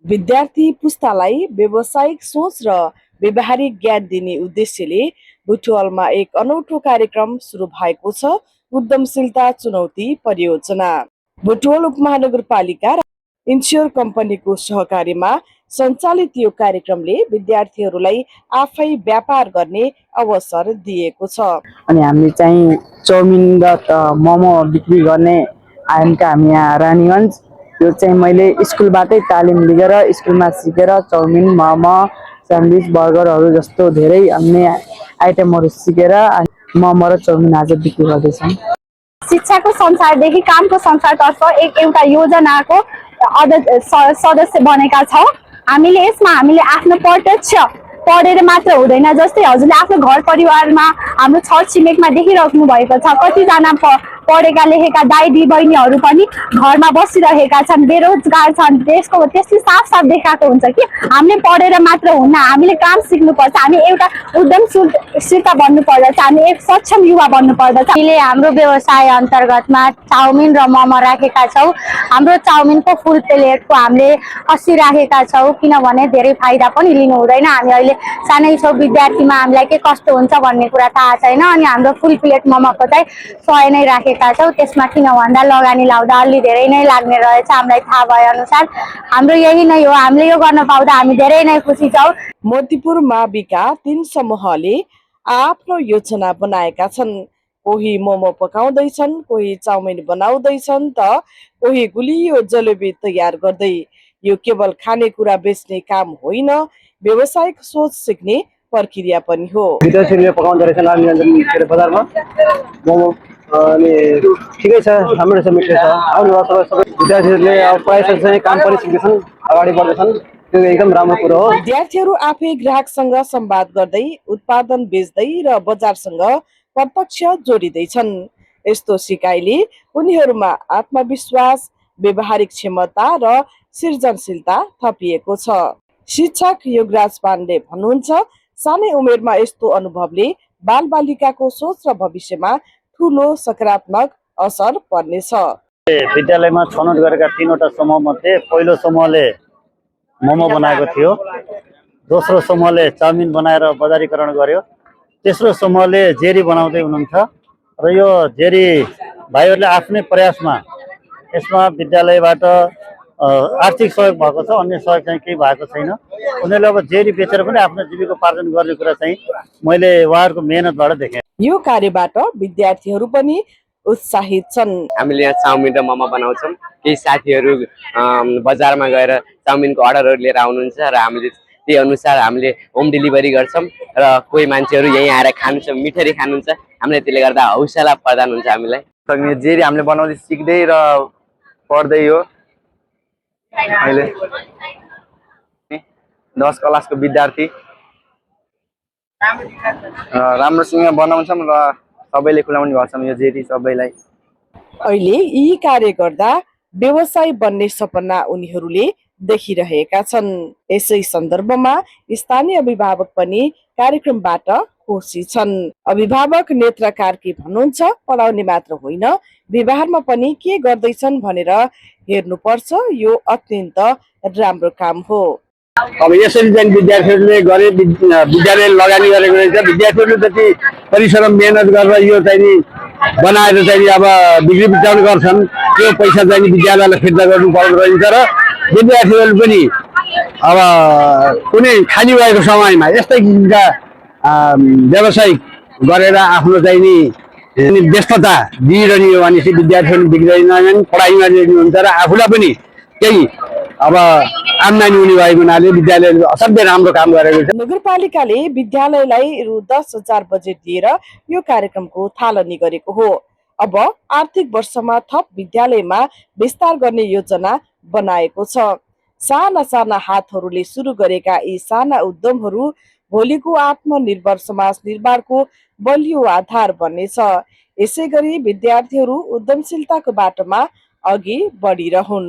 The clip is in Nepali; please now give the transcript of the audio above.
विद्यार्थी पुस्तालाई व्यावसायिक सोच र व्यवहारिक ज्ञान दिने उद्देश्यले बुटवलमा एक अनौठो कार्यक्रम सुरु भएको छ। उद्यमशीलता चुनौती परियोजना बुटवल उपमहानगरपालिका र इन्स्योर कम्पनीको सहकार्यमा सञ्चालित यो कार्यक्रमले विद्यार्थीहरूलाई आफै व्यापार गर्ने अवसर दिएको छ। अनि हामीले चाहिँ चाउमिन र मोमो बिक्री गर्ने आएका हामी यहाँ रानीगञ्ज। यो चाहिँ मैले स्कुलबाटै तालिम लिएर स्कुलमा सिकेर चाउमिन मोमो स्यान्डविच बर्गरहरू जस्तो धेरै अन्य आइटमहरू सिकेर मोमो र चाउमिन आज बिक्री गर्दैछौँ। शिक्षाको संसारदेखि कामको संसारतर्फ एउटा योजनाको सदस्य बनेका छौँ। हामीले आफ्नो प्रत्यक्ष पढेर मात्र हुँदैन, जस्तै हजुरले आफ्नो घर परिवारमा हाम्रो छर छिमेकमा देखिराख्नु भएको छ। कतिजना पढेका लेखेका दाइ दिबहिनीहरू पनि घरमा बसिरहेका छन्, बेरोजगार छन्। त्यसले साफ देखाएको हुन्छ कि हामीले पढेर मात्र हुन्न, हामीले काम सिक्नुपर्छ, हामी एउटा उद्यमशीलता बन्नुपर्दछ, हामी एक सक्षम युवा बन्नुपर्दछ। हामीले हाम्रो व्यवसाय अन्तर्गतमा चाउमिन र मोमो राखेका छौँ। हाम्रो चाउमिनको फुल प्लेटको हामीले 80 राखेका छौँ, किनभने धेरै फाइदा पनि लिनु हुँदैन। हामी अहिले सानै छौँ, विद्यार्थीमा हामीलाई के कस्तो हुन्छ भन्ने कुरा थाहा छैन। अनि हाम्रो फुल प्लेट मोमोको चाहिँ 100 नै राखेका छौँ। त्यसमा किन भन्दा लगानी लाउँदा अलि धेरै नै लाग्ने रहेछ, हामीलाई थाहा भए अनुसार। हाम्रो यही नै हो, हामीले यो गर्न पाउँदा हामी धेरै नै खुसी छौँ। मोतीपुर माविका 3 समूहले आफ्नो योजना बनाएका छन्। कोही मोमो पकाउँदैछन्, कोही चाउमिन बनाउँदैछन् त कोही गुलियो जलेबी तयार गर्दै। यो केवल खानेकुरा बेच्ने काम होइन, व्यावसायिक सोच सिक्ने प्रक्रिया पनि हो। विदेशीले पकाउँदो रहेछ नानीहरूले बजारमा मोमो, अनि ठिकै छ, राम्रो छ, मिठो छ। आउनुभयो सबै विद्यार्थीहरूले अब प्रायः चाहिँ काम पनि सिक्दैछन्, अगाडि बढ्दैछन्। त्यो एकदम राम्रो कुरो हो। विद्यार्थीहरू आफै ग्राहकसँग संवाद गर्दै उत्पादन बेच्दै र बजारसँग प्रत्यक्ष जोडिँदैछन्। यस्तो सिकाइले उनीहरूमा आत्मविश्वास, व्यवहारिक क्षमता र सृजनशीलता थपिएको छ। शिक्षक योगराज पाण्डे भन्नुहुन्छ, सानै उमेरमा यस्तो अनुभवले बालबालिकाको सोच र भविष्यमा ठूलो सकारात्मक असर पर्नेछ। विद्यालयमा छनौट गरेका 3वटा समूह मध्ये पहिलो समूहले मोमो बनाएको थियो, दोस्रो समूहले चाउमिन बनाएर बजारीकरण गर्यो, तेस्रो समूहले जेरी बनाउँदै हुनुहुन्छ। र यो जेरी भाइहरूले आफ्नै प्रयासमा यसमा विद्यालयबाट आर्थिक सहयोग भएको छ, अन्य सहयोग चाहिँ केही भएको छैन। उनीहरूले अब जेरी बेचेर पनि आफ्नो जीविकोपार्जन गर्ने कुरा चाहिँ मैले उहाँहरूको मेहनतबाट देखेँ। यो कार्यबाट विद्यार्थीहरू पनि उत्साहित छन्। हामीले यहाँ चाउमिन र मोमो बनाउँछौँ। केही साथीहरू बजारमा गएर चाउमिनको अर्डरहरू लिएर आउनुहुन्छ र हामीले त्यही अनुसार हामीले होम डेलिभरी गर्छौँ र कोही मान्छेहरू यहीँ आएर खानुहुन्छ, मिठरी खानुहुन्छ। हामीले त्यसले गर्दा हौसला प्रदान हुन्छ हामीलाई। जेरी हामीले बनाउँदै सिक्दै र पढ्दै हो। अहिले 10 क्लासको विद्यार्थी राम्रोसँग बनाउँछौँ र सबैले खुलाउने गर्छौँ यो जेरी सबैलाई। अहिले यी कार्य गर्दा व्यवसाय बन्ने सपना उनीहरूले देखिरहेका छन्। यसै सन्दर्भमा स्थानीय अभिभावक पनि कार्यक्रमबाट खुसी छन्। अभिभावक नेत्र कार्की भन्नुहुन्छ, पढाउने मात्र होइन, व्यवहारमा पनि के गर्दैछन् भनेर हेर्नुपर्छ। यो अत्यन्त राम्रो काम हो। अब यसरी चाहिँ विद्यार्थीहरूले गरे, विद्यालयले लगानी गरेको रहेछ। विद्यार्थीहरूले जति परिश्रम मेहनत गरेर यो चाहिँ नि बनाएर चाहिँ अब बिक्री वितरण गर्छन्, त्यो पैसा चाहिँ विद्यालयलाई फिर्ता गर्नु पर्दो रहेछ। र विद्यार्थीहरूले पनि अब कुनै खाली भएको समयमा यस्तै किसिमका व्यावसायिक गरेर आफ्नो चाहिँ नि व्यस्तता दिइरहने हो भनेपछि विद्यार्थीहरू बिग्रिँदैनन्, पढाइमा दिनुहुन्छ र आफूलाई पनि केही अब आम्दानी हुने भएको हुनाले विद्यालयले असाध्यै राम्रो काम गरेको छ। नगरपालिकाले विद्यालयलाई रु 10,000 बजेट दिएर यो कार्यक्रमको थालनी गरेको हो। अब आर्थिक वर्षमा थप विद्यालयमा विस्तार गर्ने योजना बनाएको छ। साना साना हातहरूले सुरु गरेका यी साना उद्यमहरू भोलिको आत्मनिर्भर समाज निर्माणको बलियो आधार बन्नेछ। यसै गरी विद्यार्थीहरू उद्यमशीलताको बाटोमा अघि बढिरहन्।